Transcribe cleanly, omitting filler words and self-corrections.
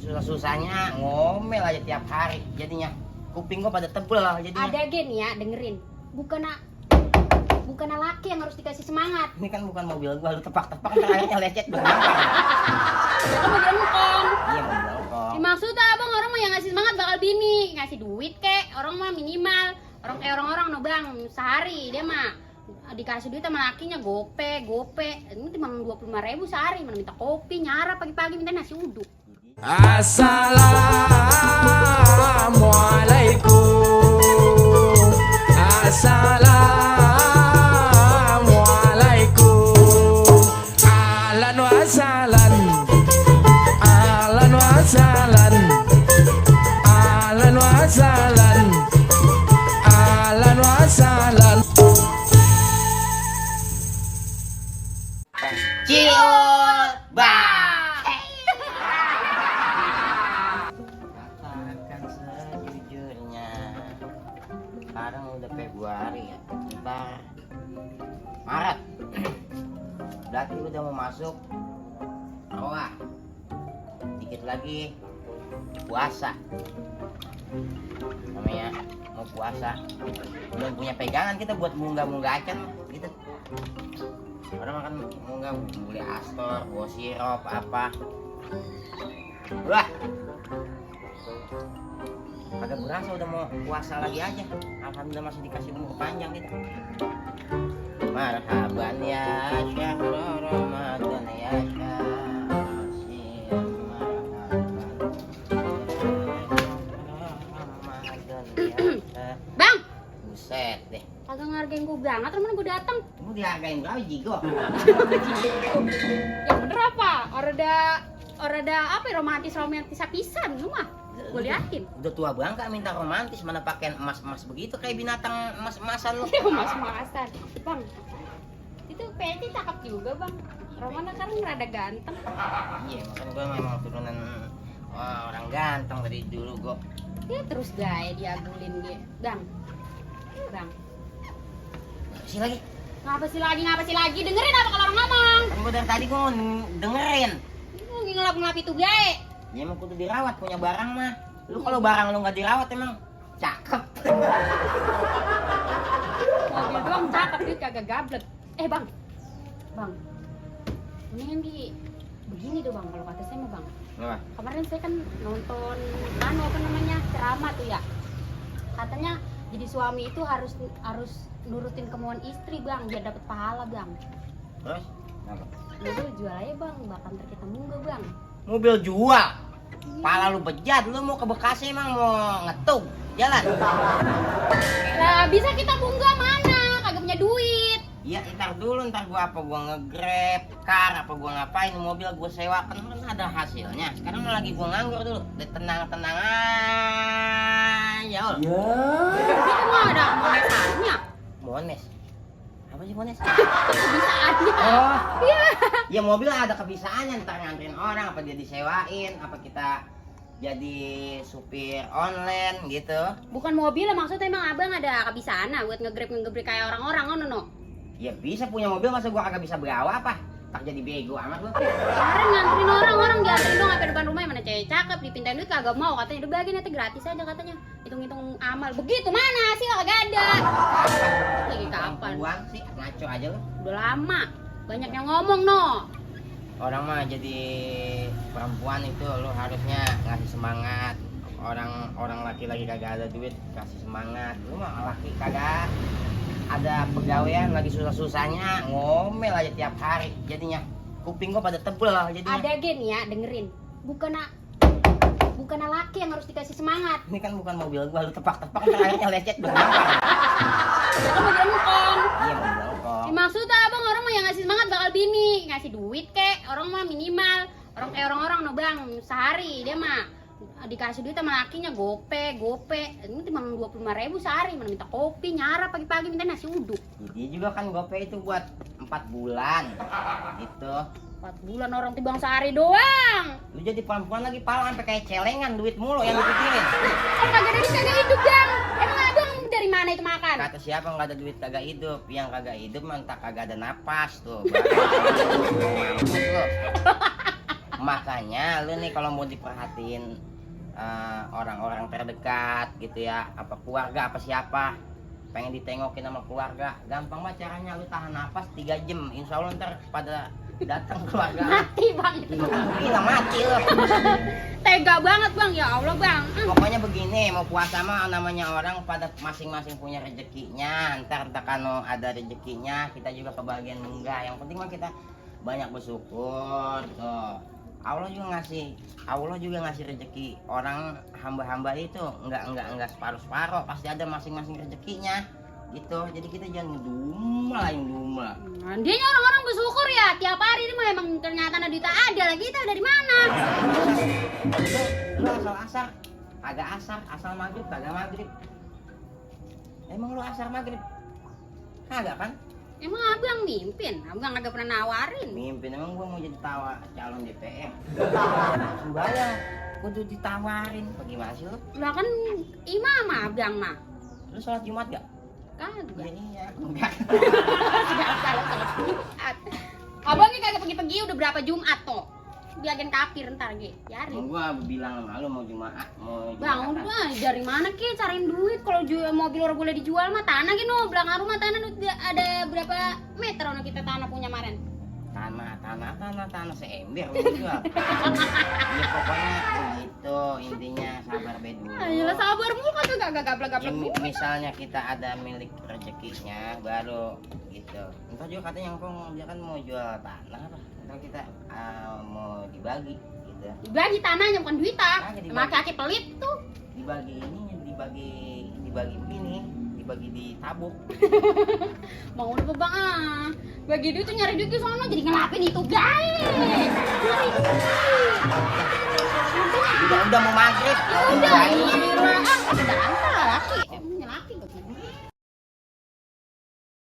susah-susahnya ngomel aja tiap hari. Jadinya kuping gua pada tebel jadinya. Ada gen ya, dengerin. Bukan laki yang harus dikasih semangat. Ini kan bukan mobil gua, lu tepak-tepak ntar akhirnya lecet dong. Itu mobil engkong. Iya mobil engkong. Dimaksud abang orang mah yang ngasih semangat bakal bini, ngasih duit kek. Orang mah minimal. Orang kayak orang-orang no bang, sehari dia mah dikasih duit sama lakinya gope. Ini timang 25.000 sehari, mana minta kopi, nyara pagi-pagi minta nasi uduk. Assalamualaikum. Assalamualaikum. Ahlan wa sahlan. Ahlan wa sahlan. Ahlan wa sahlan. Ahlan wa sahlan. Ciol bang. Katakan sejujurnya, sekarang udah Februari ya, ntar Maret. Berarti udah mau masuk Wah, dikit lagi puasa. Namanya mau puasa, belum punya pegangan kita buat munggah-munggah acan gitu. Orang makan munggah, beli Astor, bawa sirup apa. Wah, kagak berasa udah mau puasa lagi aja. Alhamdulillah masih dikasih umur panjang gitu. Marhaban ya syahrul Ramadan ya syahrul Ramadan ya. Bang, Buset deh. kagak ngargain gue banget, temen gue datang. Kamu dihargain berapa jigo? Ya bener apa? Orada apa ya, romantis pisan lu mah. Gue liatin. Udah tua bangka minta romantis, mana pakai emas-emas begitu kayak binatang emas-emasan lu. Ya mas-masan. Bang, itu Peti cakep juga bang. Romana kan rada ganteng. Iya, makan gua memang turunan orang ganteng dari dulu gua. Ya terus gaya diagulin dia. Bang. Sih lagi. Ngapa sih lagi? Dengerin apa kalau orang ngomong? Kan gua dari tadi gua mau dengerin. Lu ngelap itu gae. Ya emang kudu dirawat punya barang mah. Lu kalau barang lu nggak dirawat emang cakep. Mobil doang cakep dia kagak gablet. Bang. Mendingan begini dong bang, kalau kata saya mah bang. Apa? Kemarin saya kan nonton ceramah tuh ya. Katanya jadi suami itu harus nurutin kemauan istri bang, biar dapat pahala bang. Terus? Apa? Mobil jual aja bang, bakal ntar kita munggah bang. Mobil jual. Pala lu bejat, lu mau ke Bekasi emang mau ngetug jalan. Lah bisa kita munggah mana? Kagak punya duit. Iya, ntar gua nge-grab car, apa gua ngapain mobil gua sewakan kan ada hasilnya. Sekarang lagi gua nganggur dulu, tenang aja. Itu mah ada monesannya. Mones. Apa sih mones? Kebisaannya. Oh, Iya. ya mobil ada kebisaannya, ntar nganterin orang, apa dia disewain, apa kita jadi supir online gitu. Bukan mobil lah, maksudnya emang abang ada kebiasaan buat nge-grab kayak orang-orang ngono no. Ya bisa punya mobil, masa gua kagak bisa bergawa apa? Tak jadi bego amat lu. Kemarin nganterin orang dianterin dong sampai depan rumahnya, mana cewek cakep, dipintain duit kagak mau, katanya udah bagi nanti gratis aja katanya. Hitung-hitung amal. Begitu mana sih kagak ada. Lagi kapan? Uang sih ngaco aja lu. Udah lama. Banyak yang ngomong no. Orang mah jadi perempuan itu lu harusnya ngasih semangat. Orang laki-laki kagak ada duit kasih semangat. Lu mah laki kagak ada pegawaian lagi susah-susahnya ngomel aja tiap hari. Jadinya kuping gua pada tebel jadinya. Ada gen ya, dengerin. Bukan laki yang harus dikasih semangat. Ini kan bukan mobil gua, lu tepak-tepak ntar akhirnya lecet dong. Itu mobil engkong. Iya mobil kok. Dimaksud abang orang mah yang ngasih semangat bakal bini, ngasih duit kek. Orang mah minimal. Orang kayak orang-orang no bang, sehari dia mah dikasih duit sama lakinya gope. Ini timang 25.000 sehari, mana minta kopi, nyara pagi-pagi minta nasi uduk. Dia juga kan gope itu buat 4 bulan gitu. 4 bulan orang tibang sehari doang. Lu jadi perempuan lagi pala sampai kayak celengan, duit mulu yang dipikirin. Kalau kagak ada duit kagak hidup bang. Emang abang dari mana itu makan? Kata siapa nggak ada duit kagak hidup? Yang kagak hidup mah entah kagak ada napas tuh. Mampus lu. Makanya lu nih kalau mau diperhatiin orang-orang terdekat gitu ya, apa keluarga apa siapa pengen ditengokin sama keluarga, gampang banget caranya. Lu tahan napas 3 jam, insya Allah ntar pada datang keluarga. Mati bang. Gila mati lu. Tega banget bang, ya Allah bang. Pokoknya begini, mau puasa mah namanya orang pada masing-masing punya rezekinya. Ntar kalau ada rezekinya kita juga kebagian enggak. Yang penting mah kita banyak bersyukur. Tuh. Allah juga ngasih rezeki orang hamba-hamba itu enggak separuh-separuh, pasti ada masing-masing rezekinya gitu. Jadi kita jangan ngedumel. Nah, dia orang-orang bersyukur ya tiap hari ini mah emang ternyata ada duit ada lah, kita dari mana? Lu asal kagak asal maghrib kagak maghrib. Emang lu asar maghrib? Kagak kan? Emang abang mimpin, abang agak pernah nawarin. Mimpin, emang gua mau jadi calon DPR. Sembayang, kudu ditawarin. Bagaimana sih lu? Lah kan imam abang mah. Lu sholat Jumat gak? Kagak. Iya, enggak. Jumat. Abang ini kagak pergi-pergi udah berapa Jumat tuh? Biakin kafir ntar ge. Emang Yarin. gua bilang sama lu mau Jumat, Bang, udah dari mana ki cariin duit kalau jual mobil orang boleh dijual mah tanah gitu, belakang rumah tanah ada berapa meter ono kita tanah punya maren. Tanah seember lu jual. Ya pokoknya begitu intinya, sabar dulu. Ayolah sabar mulu kan tuh gak gablek-gablek. Misalnya kita ada milik rezekinya baru gitu. Entar juga katanya yang dia kan mau jual tanah apa. Entar kita mau dibagi gitu. Dibagi tanahnya bukan duitah. Kagak dibagi. Sama kaki pelit tuh. Dibagi begini, dibagi ditabuk. Mau udah bang bagi duit tuh nyari duit ke sono jadi ngelapin itu guys. Udah mau maghrib. Udah, gila. Udah